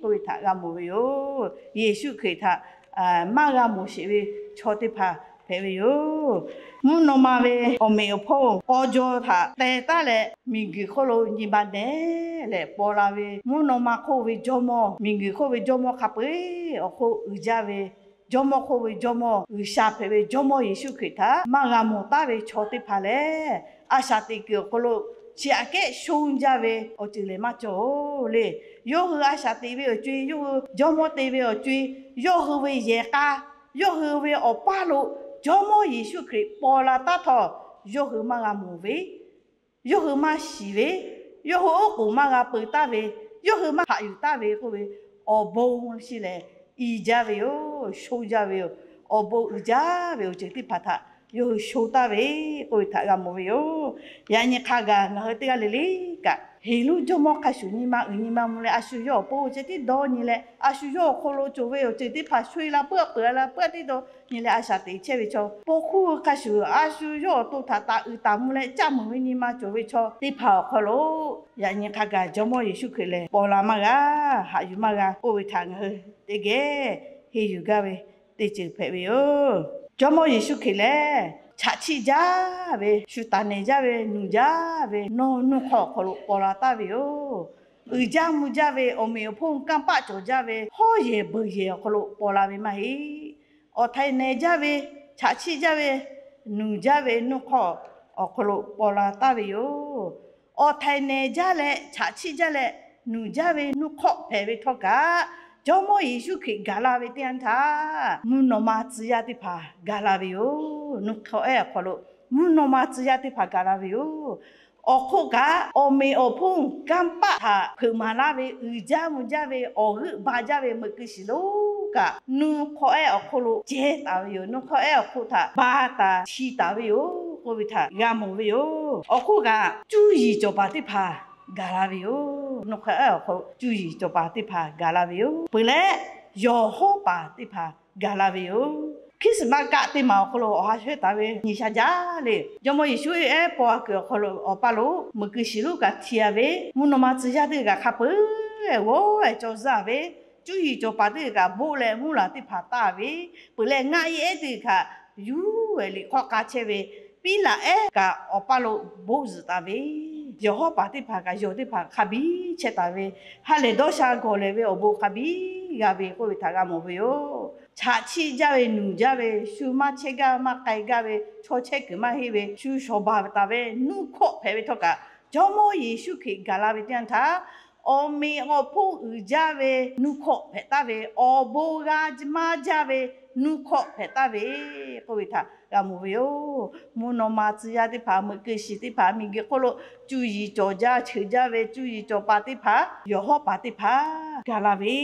k'oˆ ve htaꞈ g'a mawˬ ve yoˬ. Yeˍsuˆ Hkriꞈ htaꞈ maˇ g'a mawˬ sheˍ ve chaw teˇ hpaˍ hpehꞈ ve yoˬ. Mvuhˇ naw ma ve awˬ meꞈ awˬ hponˇ k'aw jaw htaꞈ teh taˉ leh, miˬguiˬ hk'oˆ lo nyi ma nehˬ leh paw la ve mvuhˇ naw ma hk'oˆ ve jawˇmawˇ, miˬguiˬ hk'oˆ ve jawˇmawˇ hk'a peu-eˬ awˬ hk'oˆ uiˍ jaˇ ve, jawˇmawˇ hk'oˆ ve jawˇmawˇ G'uiˬsha hpehꞈ ve Jawˇmawˇ Yeˍsuˆ Hkriꞈ htaꞈ maˇ g'a mawˬ taˍ ve chaw teˇ hpaˍ lehˬ, a shaꞈ teꞈ kuiˬ awˬ hk'aw lo chi aꞈ kehˉ shonˇ jaˇ ve awˬ ceuˬ lehˬ maˇ cawˬ-oˬ le. Yawˇ hui a shaꞈ teꞈ ve awˬ co-e, yawˇ hui jawˇmawˇ te ve awˬ co-e, yawˇ hui ve yehˬ k'a, yawˇ hui ve awˬ paˇ lo Jawˇmawˇ Yeˍsuˆ Hkriꞈ paw la taˉ htawˇ, yawˇ hui maˇ g'a mawˬ ve, yawˇ hui maˇ shiˍ ve, yawˇ hui oˉ k'oˍ maˇ g'a peu taˍ ve, yawˇ hui maˇ haꞈ yuˬ taˍ ve k'oˆ ve, awˬ bon chi lehˬ i jaˇ ve yoˬ, sho jaˇ ve yoˬ. Awˬ bon uiˍ jaˇ ve awˬ ceuˬ teˇ hpaˍ htaꞈ yawˇ hui sho taˍ ve k'oˆ ve htaꞈ g'a mawˬ ve yoˬ. Yaꞈ nyi hk'a gaˬ ngaˬ hui teˇ g'aˇ le le kaꞈ, Heˍroˆ jawˇmawˇ hk'a shuˍ nyi ma uiˍ nyi ma mvuh leh, a shu yawˇ awˬ pon ceh tiˉ dawˇ nyi leh, a shu yawˇ awˬ hk'aw lo cawˬ ve awˬ ceuˬ teˇ hpaˍ sho-e la puiˉ peuˬ la puiˉ tiˉ dawˇ nyi leh a shaꞈ teꞈ chehˇ ve chaw, paw hkuˇ hk'a shuˍ a shu yawˇ awˬ to htaꞈ taˍ uiˍ taˍ mvuh leh caˆ muiˬ ve nyi ma cawˬ ve chaw teˇ hpaˍ awˬ hk'aw lo, yaꞈ nyi hk'a gaˬ Jawˇmawˇ Yeˍsuˆ Hkriꞈ lehˬ paw la maˇ g'a, haꞈ yuˬ maˇ g'a k'oˆ ve htaꞈ ngaˬ hui teˇ geh henˇ yuˬ gaˇ ve teˇ ceuˬ hpehꞈ ve yoˬ. Jawˇmawˇ Yeˍsuˆ Hkriꞈ lehˬ, chaꞈ chiˆ jaˇ ve, shu taˍ nehˬ jaˇ ve, nuˬ jaˇ ve, nawˬ nuˇ hk'aw awˬ hk'aw lo paw la taˍ ve yoˬ. Uiˍ jaˇ mvuh jaˇ ve, awˬ meꞈ awˬ hponˇ kanˇ paˆ cawˬ jaˇ ve, hawˉ yehˬ beuˬ yehˬ awˬ hk'aw lo paw la ve maˇ heˆ. Awˬ htaiˍ nehˬ jaˇ ve, chaꞈ chiˆ jaˇ ve, nuˬ jaˇ ve nuˇ hk'aw awˬ hk'aw lo paw la taˍ ve yoˬ. Awˬ htaiˍ nehˬ jaˇ leh, chaꞈ chiˆ jaˇ leh, nuˬ jaˇ ve nuˇ hk'aw hpehꞈ ve htawˇ kaꞈ, Jawˇmawˇ Yeˍsuˆ Hkriꞈ gaˬ la ve teˇ yanˇ htaˇ, mvuhˇ naw ma tcuh yaˇ teˇ hpaˍ gaˬ la ve yoˬ. Nuˇ hk'aw ehˉ awˬ hk'aw lo mvuhˇ naw ma tcuh yaˇ teˇ hpaˍ gaˬ la ve yoˬ. Awˬ hk'oˆ kaꞈ, awˬ meꞈ awˬ hponˇ kanˇ paˆ htaꞈ hpeuꞈ maˍ laˇ ve, uiˍ jaˇ mvuh jaˇ ve, awˬ g'euˆ ba jaˇ ve meuꞈ keu shiˍ lonˉ kaꞈ, nuˇ hk'aw ehˉ awˬ hk'oˆ lo cehˇ taˍ ve yoˬ. Nuˇ hk'aw ehˉ awˬ hk'oˆ htaꞈ ba taˍ shi taˍ ve yoˬ k'oˆ ve htaꞈ g'a mawˬ ve yoˬ. Awˬ hk'oˆ kaꞈ, cuˇ yiˍ cawˬ paˍ teˇ hpaˍ gaˬ la ve yoˬ. Nuˇ hk'aw ehˉ awˬ hk'aw lo cuˇ yiˍ cawˬ paˍ teˇ hpaˍ gaˬ la ve yoˬ. Peuˬ leh, yawˬ hawˉ paˍ teˇ hpaˍ gaˬ la ve yoˬ. Hkiˉsuhˍmaˆ kaˆ teˇ maˬ awˬ hk'aw lo awˬ ha shehˉ taˍ ve nyi sha jaˇ le. Jawˇmawˇ Yeˍsuˆ ehˉ paw kuiˬ awˬ hk'aw lo awˬ paˇ lo meuꞈ keu shiˍ lonˉ kaꞈ hti a ve, mvuhˇ naw ma tcuh yaˇ teˇ g'aˇ kaꞈ hk'a peuˬ g'awˇ cawˇ zuhˆ ve, cuˇ yiˍ cawˬ paˍ teˇ g'aˇ kaꞈ boˆ leh mvuhˇ laˬ teˇ hpaˍ taˍ ve, peuˬ leh ngaˆ yeˇ ehˉ teˇ g'aˇ kaꞈ yuˬ-e liꞈ hk'awˇ k'a chehˇ ve, piˉ laꞈ ehˉ kaꞈ awˬ paˇ lo boˆ zuhꞈ taˍ ve, yawˬ hawˉ paˍ teˇ hpaˍ kaꞈ yawˬ teˇ hpaˍ hk'a biˇ chehˇ taˍ ve, ha lehˬ dawˇ sha gawˬ lehˬ ve awˬ bon hk'a biˇ g'a ve k'oˆ ve htaꞈ g'a mawˬ ve yoˬ. Chaꞈ chiˆ jaˇ ve, nuˬ jaˇ ve, shu maˇ chehˇ gaˇ maˇ k'ai gaˇ ve, chaw chehˇ kuiˬ maˇ heˆ ve, shu shawˍ baˬ taˍ ve nuˇ hkawˇ hpehꞈ ve htawˇ kaꞈ, Jawˇmawˇ Yeˍsuˆ Hkriꞈ gaˬ la ve teˇ yanˇ htaˇ, awˬ meꞈ awˬ hponˇ uiˍ jaˇ ve nuˇ hkawˇ hpehꞈ taˍ ve, awˬ bon g'a maˇ jaˇ ve nuˇ hkawˇ hpehꞈ taˍ ve k'oˆ ve htaꞈ g'a mawˬ ve yoˬ. Mvuhˇ naw ma tcuh yaˇ teˇ hpaˍ, meuꞈ keu shiˍ teˇ hpaˍ, miˬguiˬ hk'oˆ lo cuˇ yiˍ cawˬ jaˇ cheuˬ jaˇ ve cuˇ yiˍ cawˬ paˍ teˇ hpaˍ, yawˬ hawˉ paˍ teˇ hpaˍ gaˬ la ve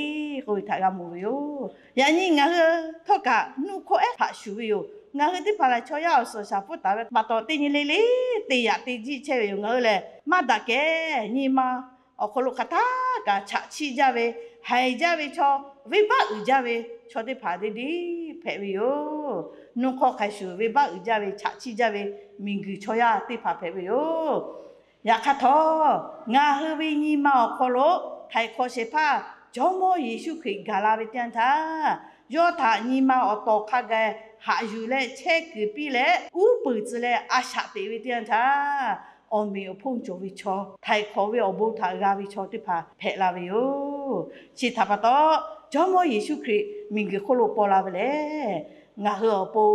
k'oˆ ve htaꞈ g'a mawˬ ve yoˬ. Yaꞈ nyi ngaˬ hui htawˇ kaꞈ nuˇ hkawˇ ehˉ hpaꞈ shuˍ ve yoˬ. Ngaˬ hui teˇ hpaˍ lehˬ chaw yaˇ awˬ suhˍ shaˍ pfuhˇ taˍ ve pa taw, teˇ nyi le le te yaꞈ te jiˆ chehˇ ve yoˬ. Ngaˬ hui lehˬ maˇ daꞈ kehˬ nyi ma awˬ hk'aw lo hk'aˬ htaˇ kaꞈ chaꞈ chiˆ jaˇ ve, haiˬ jaˇ ve chaw, venˇbaˆ uiˍ jaˇ ve chaw teˇ hpaˍ deˇ deˇ hpehꞈ ve yoˬ. Nuˇ hkawˇ hk'a shuˍ venˇbaˆ uiˍ jaˇ ve, chaꞈ chiˆ jaˇ ve miˬguiˬ chaw yaˇ teˇ hpaˍ hpehꞈ ve yoˬ. Yaꞈ hk'aˇ htawˇ, ngaˬ hui ve nyi ma awˬ hk'aw lo htaiˍ hk'awꞈ shehˍ hpaˇ Jawˇmawˇ Yeˍsuˆ Hkriꞈ gaˬ la ve teˇ yanˇ htaˇ, yawˇ htaꞈ nyi ma awˬ tawˍ hk'a gaˬ haꞈ yuˬ leh chehˇ kuiˬ piˇ leh uˉ peunˍ tcuh leh a shaꞈ teꞈ ve teˇ yanˇ htaˇ, awˬ meꞈ awˬ hponˇ cawˬ ve chaw, htaiˍ hk'awꞈ ve awˬ bon htaꞈ g'a ve chaw teˇ hpaˍ hpehꞈ la ve yoˬ. Chi htaꞈ pa taw, Jawˇmawˇ Yeˍsuˆ Hkriꞈ miˬguiˬ hk'oˆ lo paw la ve lehˬ, ngaˬ hui awˬ pon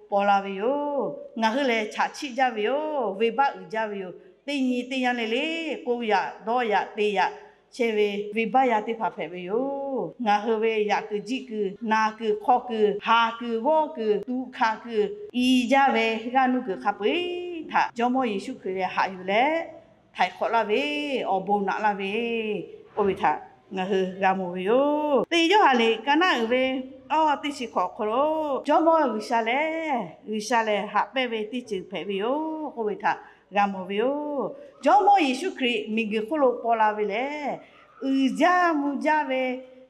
paw la ve yoˬ. Ngaˬ hui lehˬ chaꞈ chiˆ jaˇ ve yoˬ. Venˇbaˆ uiˍ jaˇ ve yoˬ. Teˇ nyi teˇ yanˇ le le k'oˆ yaꞈ dawˇ yaꞈ te yaꞈ chehˇ ve venˇbaˆ yaˇ teˇ hpaˍ hpehꞈ ve yoˬ. Ngaˬ hui ve yaꞈ kuiˬ jiˆ kuiˬ, naˬ kuiˬ hk'aw kuiˬ, haˍ kuiˬ g'awˇ kuiˬ, tuꞈ hkanˍ kuiˬ, i jaˇ ve g'aˇ nuˇ kuiˬ hk'a peu-eˬ htaꞈ Jawˇmawˇ Yeˍsuˆ Hkriꞈ lehˬ haꞈ yuˬ leh htaiˍ hk'awꞈ laˇ ve, awˬ bon naꞈ laˇ ve k'oˆ ve htaꞈ ngaˬ hui g'a mawˬ ve yoˬ. Teˇ Yoˇhanˬ liꞈ ka naˉ uiˍ ve awˇ teˇ chi hkawꞈ awˬ hk'aw lo, Jawˇmawˇ G'uiˬsha lehˬ, G'uiˬsha lehˬ haꞈ pehnˇ ve teˇ ceuˬ hpehꞈ ve yoˬ k'oˆ ve htaꞈ g'a mawˬ ve yoˬ. Jawˇmawˇ Yeˍsuˆ Hkriꞈ miˬguiˬ hk'oˆ lo paw la ve lehˬ, uiˍ jaˇ mvuh jaˇ ve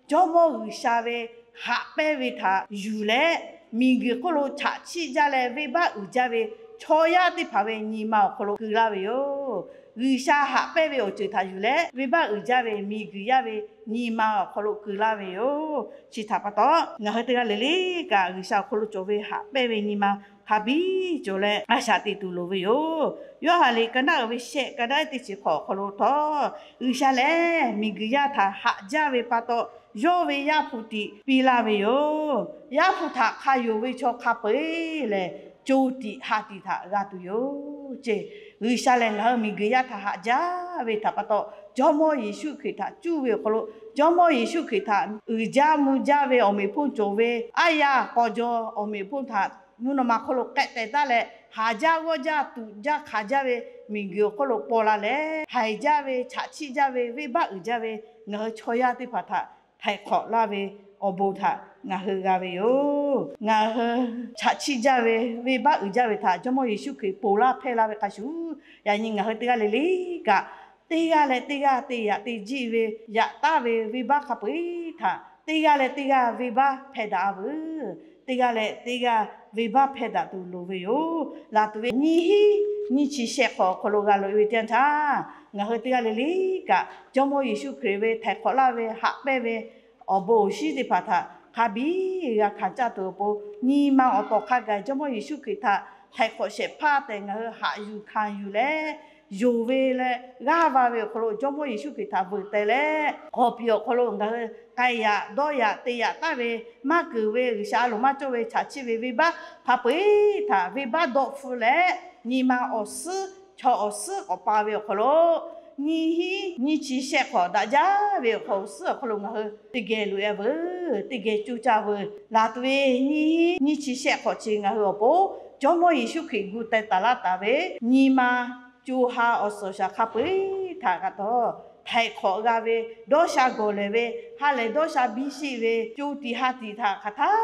Jawˇmawˇ G'uiˬsha ve haꞈ pehnˇ ve htaꞈ yuˬ leh, miˬguiˬ hk'oˆ lo chaꞈ chiˆ jaˇ leh venˇbaˆ uiˍ jaˇ ve chaw yaˇ teˇ hpaˍ ve nyi ma awˬ hk'aw lo keu laˇ ve yoˬ. G'uiˬsha haꞈ pehnˇ ve awˬ ceuˬ htaꞈ yuˬ leh venˇbaˆ uiˍ jaˇ ve miˬguiˬ yaˇ ve nyi ma awˬ hk'aw lo keu laˇ ve yoˬ. Chi htaꞈ pa taw, ngaˬ hui teˇ g'aˇ le le kaꞈ G'uiˬsha awˬ hk'aw lo cawˬ ve haꞈ pehnˇ ve nyi ma hk'a biˇ cawˬ leh a shaꞈ teꞈ tuˬ loˍ ve yoˬ. Yoˇhanˬ liꞈ ka naˉ uiˍ ve shehˆ ka naˉ teˇ chi hk'awꞈ awˬ hk'aw lo htawˇ, G'uiˬsha lehˬ miˬguiˬ yaˇ htaꞈ haꞈ jaˇ ve pa taw, yawˇ ve Yaˇ hpu tiꞈ piˇ laˇ ve yoˬ. Yaˇ hpu htaꞈ hk'a yonˍ ve chaw hk'a peu-eˬ lehˬ, co tiꞈ ha tiꞈ htaꞈ g'a tuˬ yoˬ ceˇ. G'uiˬsha lehˬ ngaˬ hui miˬguiˬ yaˇ htaꞈ haꞈ jaˇ ve htaꞈ pa taw, Jawˇmawˇ Yeˍsuˆ Hkriꞈ htaꞈ cuˇ ve awˬ hk'aw lo, Jawˇmawˇ Yeˍsuˆ Hkriꞈ htaꞈ uiˍ jaˇ mvuh jaˇ ve awˬ meꞈ hponˇ cawˬ ve aˉ yaˇ k'aw jaw awˬ meꞈ hponˇ htaꞈ mvuhˇ naw ma hk'oˆ lo k'ehˆ teh taˉ leh, haˍ jaˇ g'awˇ jaˇ tuꞈ jaˇ hkanˍ jaˇ ve miˬguiˬ awˬ hk'oˆ lo paw la leh, haiˬ jaˇ ve, chaꞈ chiˆ jaˇ ve, venˇbaˆ uiˍ jaˇ ve ngaˬ hui chaw yaˇ teˇ hpaˍ htaꞈ htaiˍ hk'awꞈ laˇ ve awˬ bon htaꞈ ngaˬ hui g'a ve yoˬ. Ngaˬ hui chaꞈ chiˆ jaˇ ve, venˇbaˆ uiˍ jaˇ ve htaꞈ Jawˇmawˇ Yeˍsuˆ Hkriꞈ ponˬ laˇ hpehˇ laˇ ve hk'a shuˍ, yaꞈ nyi ngaˬ hui teˇ g'aˇ le le kaꞈ, teˇ g'aˇ leh teˇ g'aˇ te yaꞈ te jiˆ ve, yaꞈ taˍ ve venˇbaˆ hk'a peu-eˬ htaꞈ teˇ g'aˇ leh teˇ g'aˇ venˇbaˆ hpehˇ daꞈ-a veuˬ. Teˇ g'aˇ leh teˇ g'aˇ venˇbaˆ hpehˇ daꞈ tuˬ loˍ ve yoˬ. Laˬ tuˬ ve nyiˇ hinˉ nyiˇ chi shehˆ hk'awꞈ awˬ hk'aw lo g'a loꞈ-e ve teˇ yanˇ htaˇ, ngaˬ hui teˇ g'aˇ le le kaꞈ Jawˇmawˇ Yeˍsuˆ Hkriꞈ ve htaiˍ hk'awꞈ laˇ ve haꞈ pehnˇ ve awˬ bon awˬ shinˉ teˇ hpaˍ htaꞈ hk'a biˇ g'a hkanˍ caˇ tuˬ awˬ pon, nyi ma awˬ tawˍ hk'a gaˬ Jawˇmawˇ Yeˍsuˆ Hkriꞈ htaꞈ htaiˍ hk'awꞈ shehˍ hpaˇ tehꞈ ngaˬ hui haꞈ yuˬ hkanˍ yuˬ leh, yonˍ ve leh g'aˇ va ve awˬ hk'aw lo Jawˇmawˇ Yeˍsuˆ Hkriꞈ htaꞈ veuꞈ teh leh, awˬ piˍ awˬ hk'aw lo ngaˬ hui k'ai yaꞈ dawˇ yaꞈ te yaꞈ taˍ ve, maˇ keunˍ ve G'uiˬsha a loˍ maˇ cawˇ ve chaꞈ chiˆ ve venˇbaˆ hk'a peu-eˬ htaꞈ venˇbaˆ dawˆ hpfuhˇ leh, nyi ma awˬ suhˉ chaw awˬ suhˉ k'awꞈ pa ve awˬ hk'aw lo, nyiˇ hinˉ nyiˇ chi shehˆ hk'awꞈ daꞈ jaˇ ve awˬ hk'aw awˬ suhˉ awˬ hk'aw lo ngaˬ hui teˇ geh loꞈ-e veuˬ, teˇ geh coˇ caˇ veuˬ. Laˬ tuˬ ve nyiˇ hinˉ nyiˇ chi shehˆ hk'awꞈ chi ngaˬ hui awˬ pon Jawˇmawˇ Yeˍsuˆ Hkriꞈ gu teh taˍ laˇ taˍ ve nyi ma co ha awˬ suhˍ awˬ shaˍ hk'a peu-eˬ htaꞈ kaꞈ taw, htaiˍ hk'awꞈ g'a ve, dawˇ sha gawˬ lehˬ ve, ha lehˬ dawˇ sha biˇ sheˆ ve, co tiꞈ ha tiꞈ htaꞈ hk'aˬ htaˇ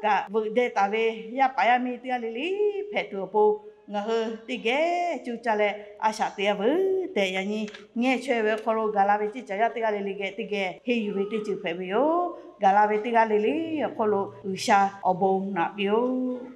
kaꞈ veuꞈ deh taˍ ve yaˇ paˍ yaˇ miˇ teˇ g'aˇ le le hpehꞈ tuˬ awˬ pon, ngaˬ hui teˇ geh coˇ caˇ leh a shaꞈ teꞈ-a veuˬ tehꞈ, yaꞈ nyi ngeh chaweh ve awˬ hk'aw lo gaˬ la ve ceˇ caˬ yaˇ teˇ g'aˇ le le geh teˇ geh henˇ yuˬ ve teˇ ceuˬ hpehꞈ ve yoˬ. Gaˬ la ve teˇ g'aˇ le le awˬ hk'aw lo G'uiˬsha awˬ bon naꞈ piˇ-oˆ.